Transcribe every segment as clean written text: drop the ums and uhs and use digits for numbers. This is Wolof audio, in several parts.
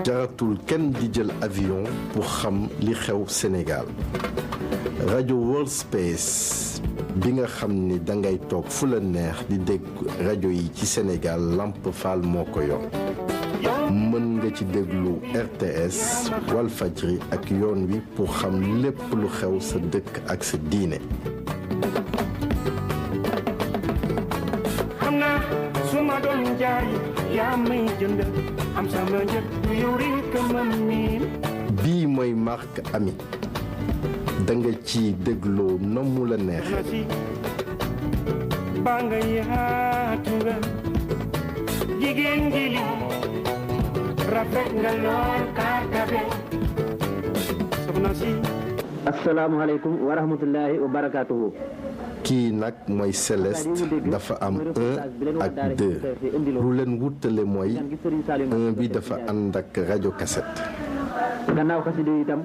jaratul kenn di jël avion pour xam li xew Sénégal rajo World Space bi nga xam ni dangay toog fu la neex di dégg rajo yi ci Sénégal Lamp Fall moo ko yor mën nga ci déglu RTS Walfadjri ak yoon wi pour xam lépp lu xew sa dëkk ak sa diine. xam naa su ma doon jaay yaa may jënd am sama njëg yow rek ma miin. bii mooy marque Ami danga ci dégloo nomu la neexee. ba nga yaatu nga jigéen ji li rafet nga lool kaakabe soxna si. asalaamaaleykum wa rahmatullahi wa barakaatuhu. kii nag mooy Céleste dafa am 1 ak 2 lu leen wutale mooy 1 bi dafa ànd ak rajo cassette. gannaaw xaside yi itam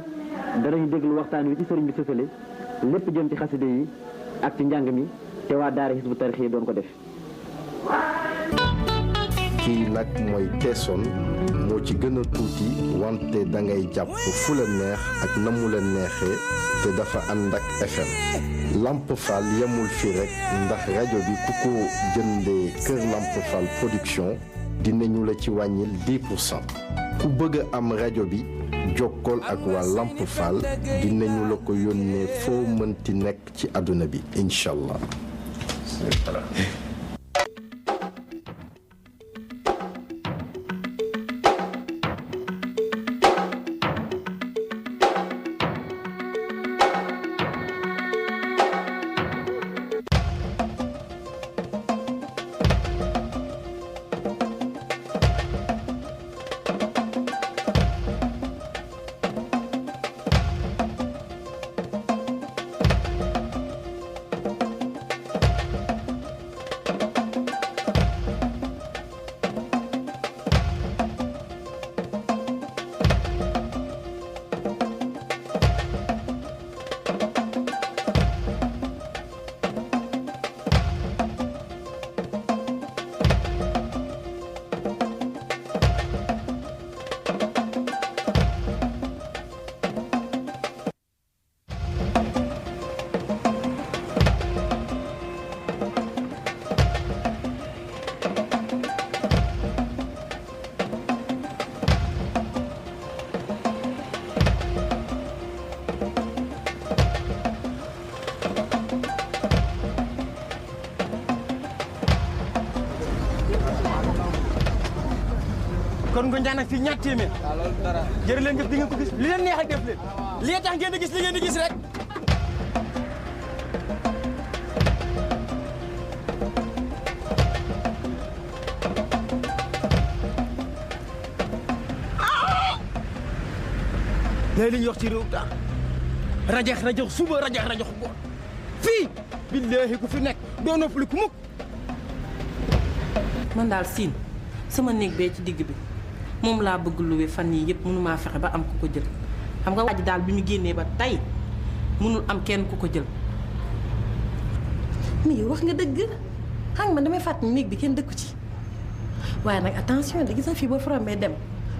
danañu déglu waxtaan wi ci sëriñ bi sësale lépp jëm ci xaside yi ak ci njàng mi te waa daara Hizbut Tarqiyyah doon ko def. kii nag mooy Tesson moo ci gën a tuuti wante dangay jàpp fu la neex ak na mu la neexee te dafa ànd ak FM. Lamp Fall yemul fii rek ndax rajo bi ku ko jëndee kër Lamp Fall production dinañu la ci wàññil 10%. ku bëgg a am rajo bi jokkool ak waa Lamp Fall dinañu la ko yónnee foo mënti nekk ci àdduna bi incha allah. kon nga ñaan ak fii ñaar téeméer jërë leen jëf di ngeen ko gis li leen neex ak def leen li tax ngeen di gis li ngeen di gis rek. léegi li ñuy wax ci réew tax rajax suba rajax ngoon fii billaahi ku fi nekk doo noppali ku mukk. man daal siin sama néeg bee ci digg bi moom laa bëgg luwe fan yii yëpp mënumaa fexe ba am ku ko jël xam nga waa ji daal bi mu génnee ba tey mënul am kenn ku ko jël. mais wax nga dëgg xam nga man damay fàttali néeg bi kenn dëkku ci waaye nag attention de gis nga fii boo farambee dem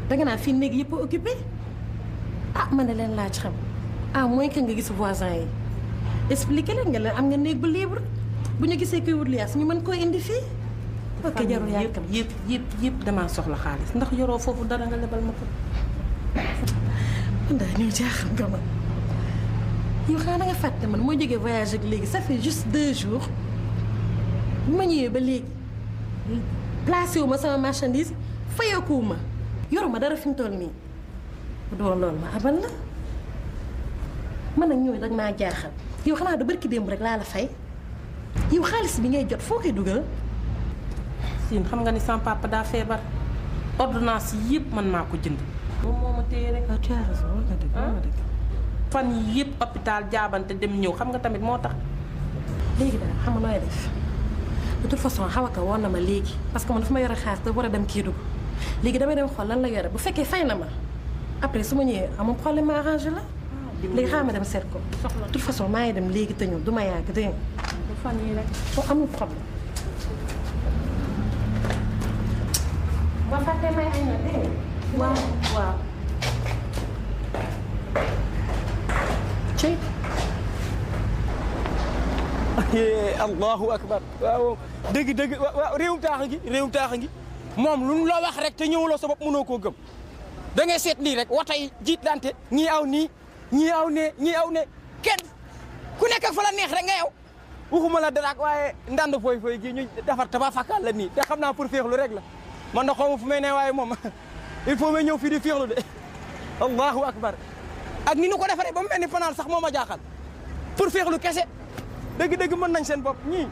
danga naan fii néeg yëpp a occupé ah man ne leen laaj xam ah mooy que nga gis voisin yi expliqué leen nga leen am nga néeg bu libre bu ñu gisee koy wut liaas ñu mën koo indi fii. ok jarul yaakaar yëpp damaa soxla xaalis ndax yoroo foofu dara nga lebal ma ko. man daa ñëw jaaxal nga man yow xanaa da nga fàtte man moo jógee voyage ak léegi ça fait juste 2 jours bu ma ñëwee ba léegi placé wu ma sama marchandise fayeeku ma yoruma dara fi mu toll nii bu doon loolu ma abal la man nag ñëw rek maa jaaxal yow xanaa da barki démb rek laa la fay yow xaalis bi ngay jot foo koy dugal. siin xam nga ni sama papa daa feebar ordonnance yëpp man maa ko jënd. moom moo ma téye rek. tu as raison wax nga dëgg wax nga dëgg. fan yii yëpp hôpital jaabante dem ñëw xam nga tamit moo tax. léegi daal xam nga nooy def de toute façon xawaka woon na ma léegi parce que man fu ma yore xaalis da war a dem Kédougou léegi damay dem xool lan la yore bu fekkee fay na ma après su ma ñëwee amul problème ma arrangé la. léegi xaaral ma dem seet ko. soxla de toute façon maa ngi dem léegi te ñëw du ma yàgg dégg nga. bu fan yii rek. soo amul problème. ba fàtte may añ na dégg nga. waaw. cey allahu akbar waaw dëgg waaw réewum taaxa ngi moom lu la wax rek te ñëwuloo sa bopp mënoo koo gëm da ngay seet lii rek wata yi jiitlante ñii aw nii ñii aw ne kenn ku nekk ak fa la neex rek nga yow waxuma la daraak waaye ndand fooy gi ñu defar taba fakal la nii te xam naa pour féexlu rek la man na xawma fu may ne waaye moom il faut may ñëw fii di féexlu de allahu akbar ak ni nu ko defaree ba mu mel ni panaal sax moo ma jaaxal pour féexlu kese dëgg mën nañ seen bopp ñii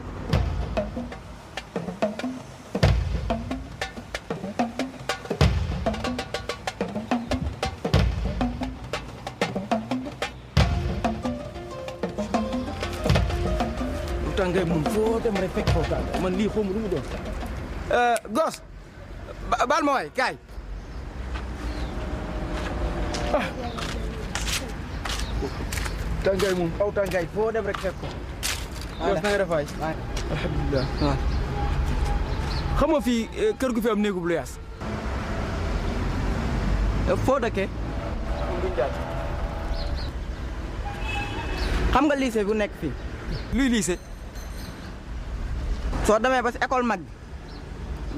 lu tàngay moom foo dem rek fekk foo tàngay man lii xawma lu mu doon gos baal ma waay kaay tàngaay moom aw tàngaay foo dem rek fekk ko. waaw na nga def waay. alhamdulilah waaw. xam nga fii kër gu fi am néegu bu luyaas. foo dëkkee. xam nga lycée bu nekk fii. luy lycée. soo demee ba si école mag bi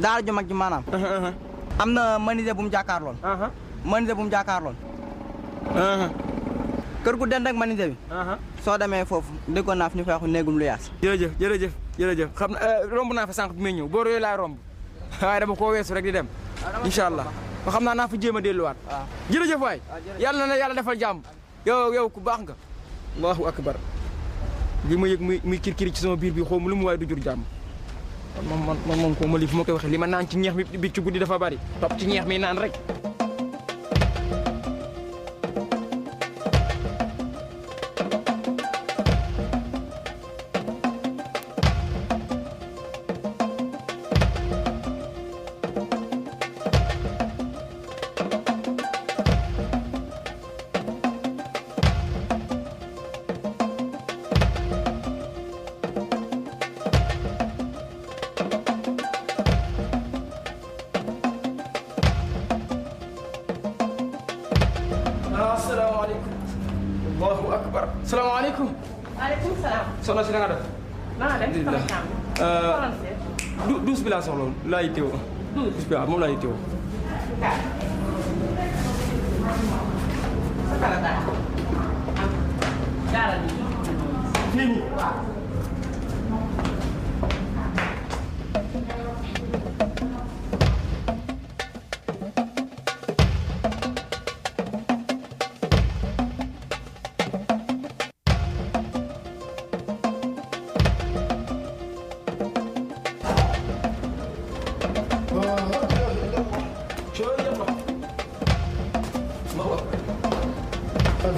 daara ju mag ji maanaam. am na menuisier bu mu jàkkaarloon. menuisier bu mu jàkkaarloon. kër gu dend ak menuisier bi. soo demee foofu déggoon naa fi ñu fay wax néegum lu yaas. jërëjëf xam na romb naa fa sànq bi may ñëw boor yooyu laay romb waaye dama koo weesu rek di dem incha allah ba xam naa fa jéem a delluwaat. waaw jërëjëf waay yàlla na yàlla defal jàmm yow ku baax nga. allahu akbar li ma yëg muy kirkiri ci sama biir bi xaw ma lu mu waay du jur jàmm man moom ko ma lii fu ma koy waxee li ma naan ci ñeex mi bi ci guddi dafa bari topp ci ñeex mi naan rek. asalaamaaleykum. allahu akbar. salaamaaleykum. maaleykum salaam. soxna si na nga def. na nga def sama càmm. douze bi laa soxla woon laa yittewoo. douze bi waaw moom laa yittewoo. fii nii.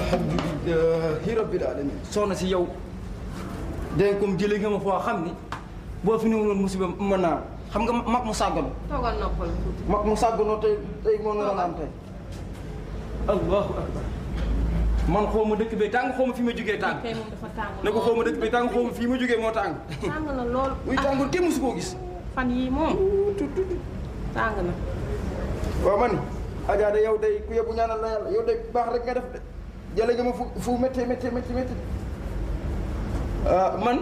alhamdulilahi rabbil alamin soxna si yow dégg comme jëlee nga ma foo xam ni boo fi néew noonu musiba mën naa xam nga mag mu sàgganu. toogal noppal tuuti. mag mu sàgganoo tey moo naroon am tey. allahu akbar man xaw ma dëkk bee tàng xaw ma fi ma jógee tàng. kay moom dafa tàng ne ko xaw ma dëkk bee tàng xaw ma fii ma jógee moo tàng. tàng na lool. muy tàngul kenn musu koo gis. fan yii moom tàng na. waaw man Adja de yow day ku yóbbu ñaanal la yàlla yow day baax rek nga def de jëlee nga ma fu métti man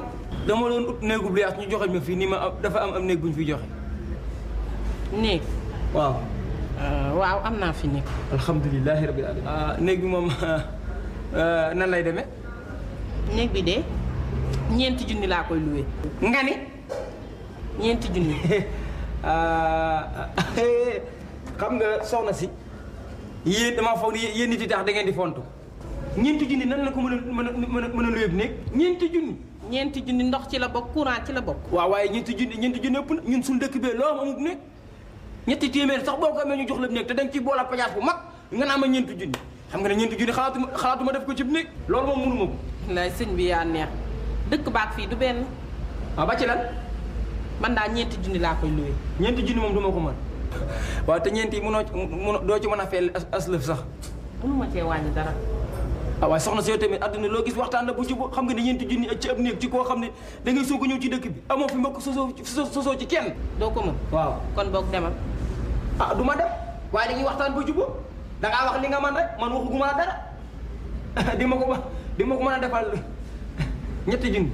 dama doon ut néegu bu yaas ñu joxe ma fii nii ma dafa am néeg bu ñu fi joxe. néeg. waaw. waaw am naa fi néeg. alhamdulilahi rabbil alamin. néeg bi moom nan lay demee. néeg bi de 4 junni laa koy loué. nga ni. 4 junni. xam nga soxna si yéen damaa foog ni yéen nit yi tax da ngeen di fontu 4 junni nan la ko mën a loué néeg 4 junni. 4 junni ndox ci la bokk courant ci la bokk. waaw waaye 4 junni ëpp na ñun suñu dëkk bee loo am amul néeg ñetti téeméer sax boo ko amee ñu jox la néeg te da nga ciy boole pajaas bu mag nga naan ma 4 junni xam nga ne 4 junni xalaatuma def ko ci néeg loolu moom mënuma ko. lay sëñ bi yaa neex dëkk baak fii du benn. waaw ba ci lan. man daal 4 junni laa koy loué. 4 junni moom duma ko mën waaw te 4 yi doo ci mën a fay aslëf sax. mënuma cee wàññi dara. ah waaye soxna si yow tamit àdduna loo gis waxtaan la bu ci xam nga ne 4 junni ci ab néeg ci koo xam ne da ngay soog a ñëw ci dëkk bi amoo fi mbokk sosoo ci kenn. doo ko mën. waaw kon boog demal. ah du ma dem waaye dañuy waxtaan ba jubóo da ngaa wax li nga man rek man waxuguma la dara di ma ko mën a defal ñetti junni.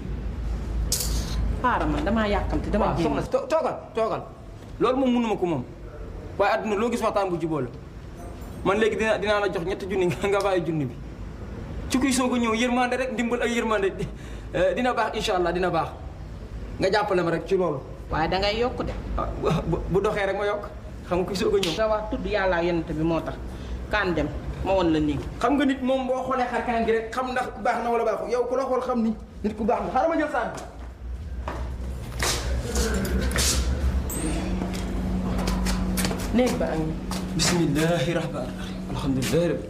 xaaral man damaa yàkkamti dama génn. soxna si toogal loolu moom mënuma ko moom waaye adduna loo gis waxtaan bu jubóo la man léegi dinaa la jox ñetti junni nga bàyyi junni bi ci kuy soog a ñëw yërmande rek ndimbal ak yërmande dina baax incha allah dina baax nga jàppale ma rek ci loolu. waaye dangay yokk de. bu doxee rek ma yokk xam nga kuy soog a ñëw. nga wax tudd yàlla ak yonent bi moo tax kaan dem ma won la nii. xam nga nit moom boo xoolee xar kanam gi rek xam ndax baax na wala baaxul yow ku la xool xam ni nit ku baax na xaaral ma jël saag bi. néeg ba ak ñi. bismillahi rahmaani rahim alhamdulilah rabbi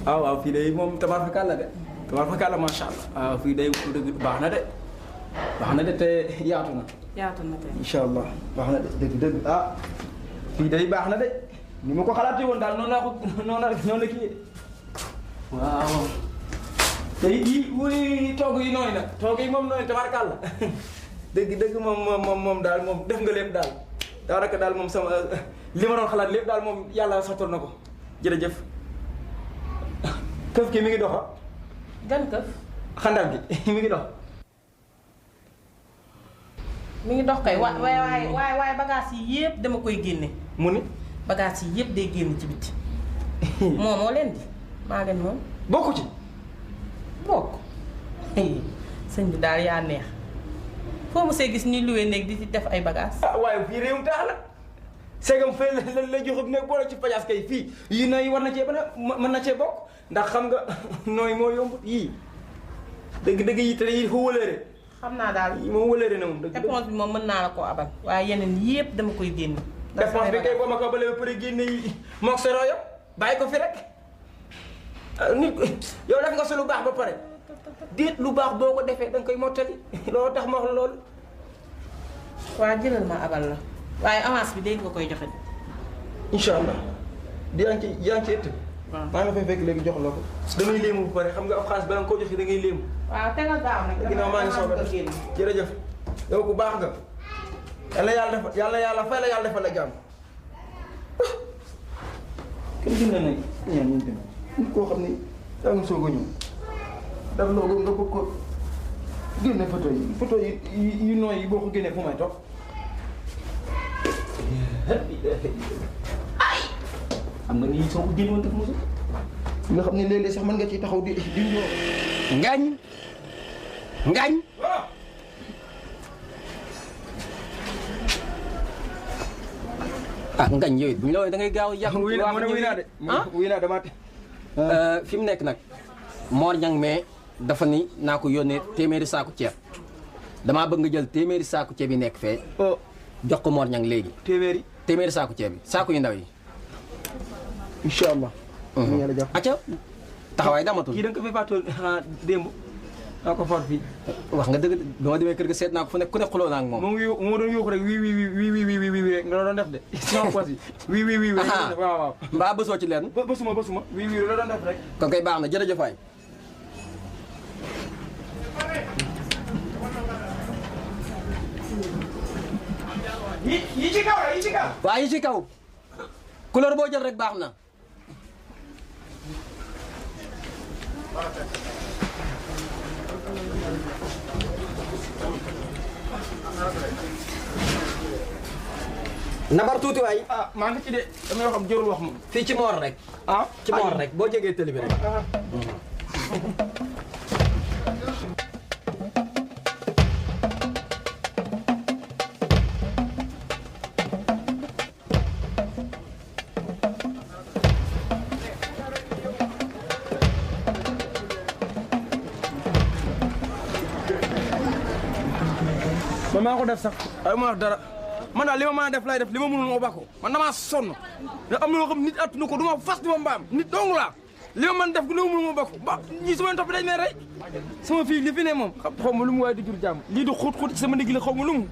waaw fii day moom tabaarkalla de tabaarkalla macha allah waaw fii day dëgg baax na de te yaatu na. yaatu na tey. incha allah baax na de dëgg fii day baax na de ni ma ko xalaatee woon daal noonu la kii waaw. te yii toog yi nooy na toog yi moom nooy tabaarkalla dëgg moom daal moom def nga lépp daal daanaka daal moom sama li ma doon xalaat lépp daal moom yàlla sottal na ko jërëjëf. këf ki mi ngi doxa gan këf. xandal gi mi ngi dox. mi ngi dox kay waaye bagages yi yëpp dama koy génne. mu ni. bagages yi yëpp day génn ci biti. moo leen di maa leen moom. bokku ci. bokk. sëñ bi daal yaa neex. foo mosee gis ñuy luwee néeg di ci def ay bagages. waaye fii réewum taax la. segam fee la joxub ne boole ci pajaas kay fii yii nooy war na cee mën na cee bokk ndax xam nga nooy moo yomb yii dëgg yi te yii ko wëlëre. xam naa daal yii moom wëlëre na moom dëgg. éponge bi moom mën naa la koo abal. waaye yeneen yëpp dama koy génne. éponge bi kay boo ma ko balee ba pare génne yi moog sa royo bàyyi ko fi rek nit yow def nga sa lu baax ba pare déet lu baax boo ko defee da nga koy mottali loolu tax ma wax loolu. waa jëlal ma abal la. waaye avance bi dégg nga koy joxe. incha allah yaa ngi ci ëtt. waaw maa ngi fay fekk léegi jox la ko. damay léemu bu pare xam nga ab xaalis bala nga koo joxe da ngay léemu. waaw tegal gaaw nag. ginnaaw maa ngi soog a def jërëjëf. yow ku baax nga. yàlla fay la yàlla defal la jàmm. kenn gën na nag ñaan ñu dem nit koo xam ne yaa ngi soog a ñëw. daf loo nga bëgg ko génne photo yi yu nooy yi boo ko génnee fu may toog. ay xam nga ni soo ko génnoon def mosu nga xam ne léeg-léeg sax mën nga ciy taxaw di ñëw. ngañ ngañ yooyu bu ñu la woowee da ngay gaaw a yàq. wuy naa de wuy naa dama fi mu nekk nag Mor Niang mais dafa ni naa ko yónnee téeméeri saaku ceeb damaa bëgg nga jël téeméeri saaku ceeb yi nekk fee. jox ko Mor Niang léegi. téeméeri saaku ceeb yi saaku yu ndaw yi. incha allah. acca taxawaay damatul. kii da nga ko fay fàttali démb. naa ko far fii. wax nga dëgg ba ma demee kër ga seet naa ko fu nekk ku ne xuloo naa ak moom. moo doon yuuxu rek wii rek nga doon def de. sama poche yi wii waaw. mbaa bësoo ci leen. bësuma wii la doon def rek. kon kay baax na jërëjëf waay. yi ci kaw la yi ci kaw. waaw yi ci kaw. couleur boo jël rek baax na. nabar tuuti waay. maa ngi ci de damay xam jërul wax moom. fii ci Mor rek. ci Mor rek boo jegee tëli bi rek. man maa ko def sax ay ma wax dara man daal li ma mën a def lay def li ma mënul ma bako man damaa sonn da am na loo xam nit attunu ko du ma fas du ma mbaam nit dong laa li ma mën def li ma mënul ma bako ba ñii su ma topp dañ may rey sama fii li fi ne moom xaw ma lu mu waaye di jur jàmm lii du xut ci sama ndigg li xaw ma lu mu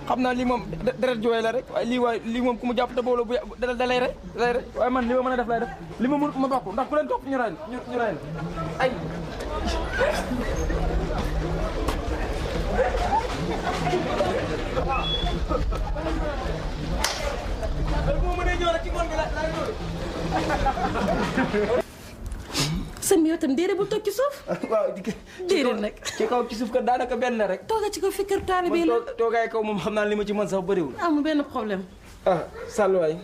xam naa lii moom deret jooy la rek waaye lii moom ku mu jàpp te boolo bu da lay rey waaye man li ma mën a def lay def li ma mënul ma bako ndax ku leen topp ñu rey ay boo mënee ñëw rek ci ngoon bi la sëñ bi yow tam déedéet bul toog ci suuf. waaw déedéet nag. ci kaw ci suuf ka daanaka benn la rek. tooga ci kaw fi kër taalibe yi la. toogaay kaw moom xam naa li ma ci mën sax bëriwul. amul benn problème. ah Sall waay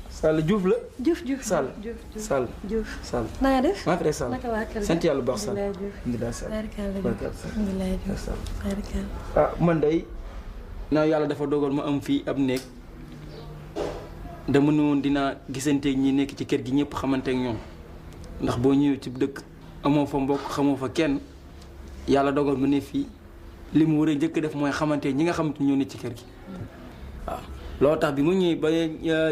Sall Diouf la. Diouf Diouf Sall Sall Diouf. Sall. na nga def. maa ngi lay Sall naka waa kër gi sant yàlla bu baax Sall. alhamdulilah Sall. Diouf. ah man day naa yàlla dafa dogal ma am fii ab néeg dama ne woon dinaa gisanteeg ñi nekk ci kër gi ñëpp xamanteeg ñoom ndax boo ñëwee ci dëkk amoo fa mbokk xamoo fa kenn yàlla dogal ma ne fii li mu war a njëkk def mooy xamante ñi nga xamante ñoo ne ci kër gi waaw loolu tax bi mu ñëwee ba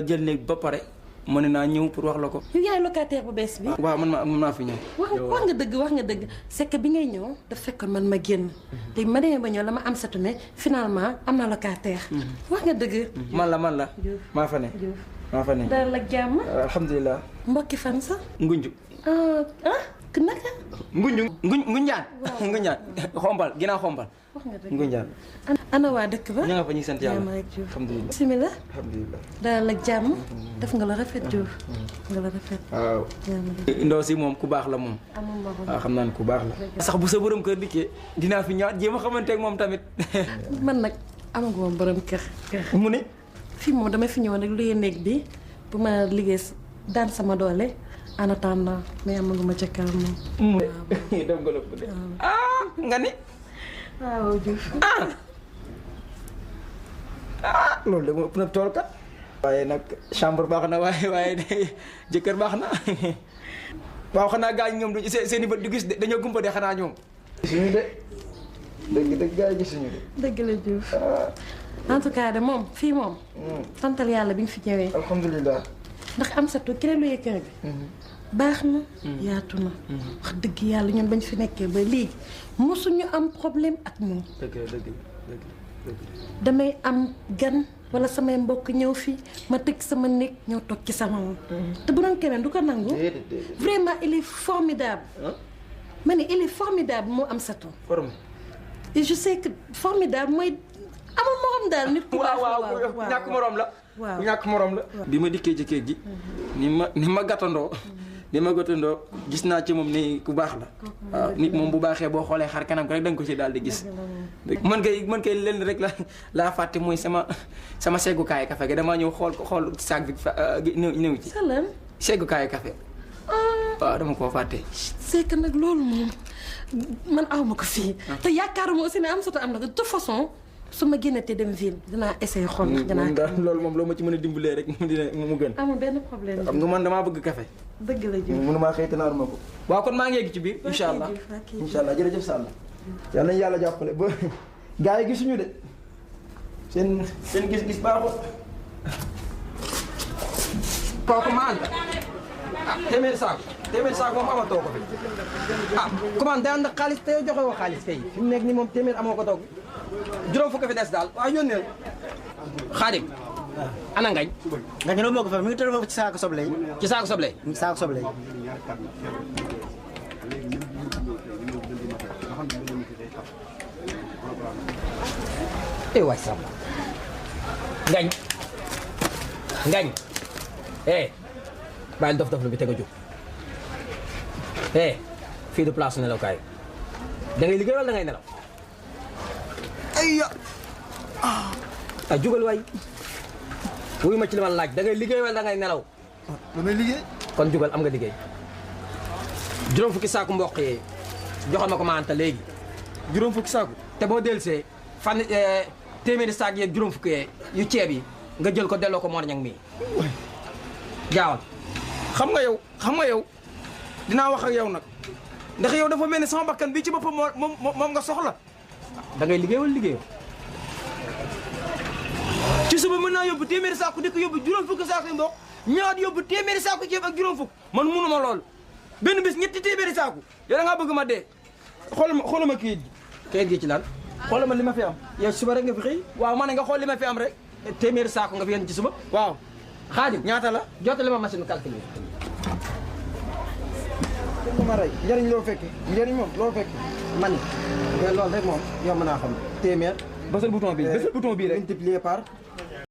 jël néeg ba pare ma ne naa ñëw pour wax la ko. yow yaay locataire bu bees bi. waaw man maa fi ñëw. wax nga dëgg c'est que bi ngay ñëw daf fekkoon man ma génn. léegi ma demee ba ñëw la ma am satu ne finalement am na locataire. wax nga dëgg. man la maa fa ne. maa fa ne. dalal ak jàmm. alhamdulilah. mbokki fan sax. Ngunju. naka. Ngunjaan. Ngunjaan xombal ginnaaw xombal. wax nga dëgg Ngunjaan. ana waa dëkk ba. ña nga fa ñuy sant yàlla. alhamdulilah. bisimilah. alhamdulilah. dalal ak jàmm. def nga la rafet Diouf. nga la rafet. waaw. ndaw si moom ku baax la moom. waaw xam naa ne ku baax la. sax bu sa borom kër dikkee dinaa fi ñaar jéem a xamante ak moom tamit. man nag amaguma borom kër. mu ne. fii moom dama fi ñëwoon rek luy néeg bi bu ma liggéey daan sama doole en attendant mais amaguma ca kër moom. mu ne dem nga lépp de. ah nga ni. waaw Diouf. loolu de moo ëpp na tool kat. waaye nag chambre baax na waaye de jëkkër baax na waaw xanaa gaañ ñoom du seen i bët du gis de dañoo gumpa de xanaa ñoom. gisuñu de dëgg gaa yi gisuñu de. dëgg la Diouf. en tout cas de moom fii moom. santal yàlla bi nga fi ñëwee. alhamdulilah. ndax am sa tuut ki leen luyee kër bi. baax na. yaatu na. wax dëgg yàlla ñun bañ fi nekkee ba léegi mosuñu am problème ak moom. dëgg. damay am gan wala samay mbokk ñëw fii ma tëj sama néeg ñëw toog ci sama moom. te bu doon keneen du ko nangu. vraiment il est formidable. ma ne il est formidable moo am sa tuut. et je sais que formidable mooy. amul morom daal nit ku baax waaw ñàkk morom la. waaw ñàkk morom la. bi ma dikkee ci kër gi ni ma gàttandoo gis naa ci moom ni ku baax la. waaw nit moom bu baaxee boo xoolee xar kanam ko rek da nga ko ci daal di gis. man kay lenn rek laa fàtte mooy sama seggukaayu café gi damaa ñëw xool saag bi ñëw ci. salaam. seggukaayu café. waaw dama koo fàtte. c'est que nag loolu moom man awma ko fii. te yaakaaruma aussi ne am soto am na ko de toute façon. su ma génnatee dem ville dinaa essayer xool ndax dinaa. loolu moom loo ma ci mën a dimbalee rek mu gën. amul benn problème. xam nga man damaa bëgg café. dëgg la Diouf mënumaa xëy te naanuma ko. waaw kon maa ngi yegg ci biir. incha allah incha allah jërëjëf Sall. yal nañu yàlla jàppale ba gars yi gisuñu de seen gis-gis baaxul. kooku maa anta téeméeri saako moom amatoo ko fi. comment day ànd ak xaalis te yow joxe woo xaalis kay fi mu nekk nii moom téeméer amoo ko toog. juróom fukk fi des daal waaw yónneel. Xaadim. ana ngañ. ngañ loolu moo ko fa mi ngi tëdd foofu ci saako soble yi. ci saako soble. saako soble yi. waay Samba. ngañ. bàyyil dof lu bi teg a jóg. fii du place nelaw kaay. da ngay liggéey wala da ngay nelaw. aywa. jugal waay. wuyu ma ci li ma laaj da ngay liggéey wala da ngay nelaw. damay liggéey. kon jugal am nga liggéey. juróom fukki saaku mboq yee joxal ma ko ma anta léegi. juróom fukki saaku. te boo dellusee fan téeméeri saak yeeg juróom fukki yee yu ceeb yi nga jël ko delloo ko Mor Ñang mii. jaawal. xam nga yow dinaa wax ak yow nag ndax yow dafa mel ni sama bakkan bii ci boppam moom nga soxla. da ngay liggéey wala liggéeyoo. ci suba mën naa yóbbu téeméeri saako dikk yóbbu juróom fukki saako mboq ñëwaat yóbbu téeméeri saako ceeb ak juróom fukk man munuma lool benn bis ñetti téeméeri saako yow da ngaa bëgg ma dee. xoolal ma kayit gi. kayit gi ci lan. xoolal ma li ma fi am. yow suba rek nga fi xëy. waaw ma ne nga xool li ma fi am rek. téeméeri saako nga fi yéen ci suba. waaw. Xaadim ñaata la. jottali ma machine calculer. lu ma rey njëriñ loo fekkee njëriñ moom loo fekkee man mais loolu rek moom yomb naa xam téeméer. bësal bouton bi bësal bouton bii rek. multiplié par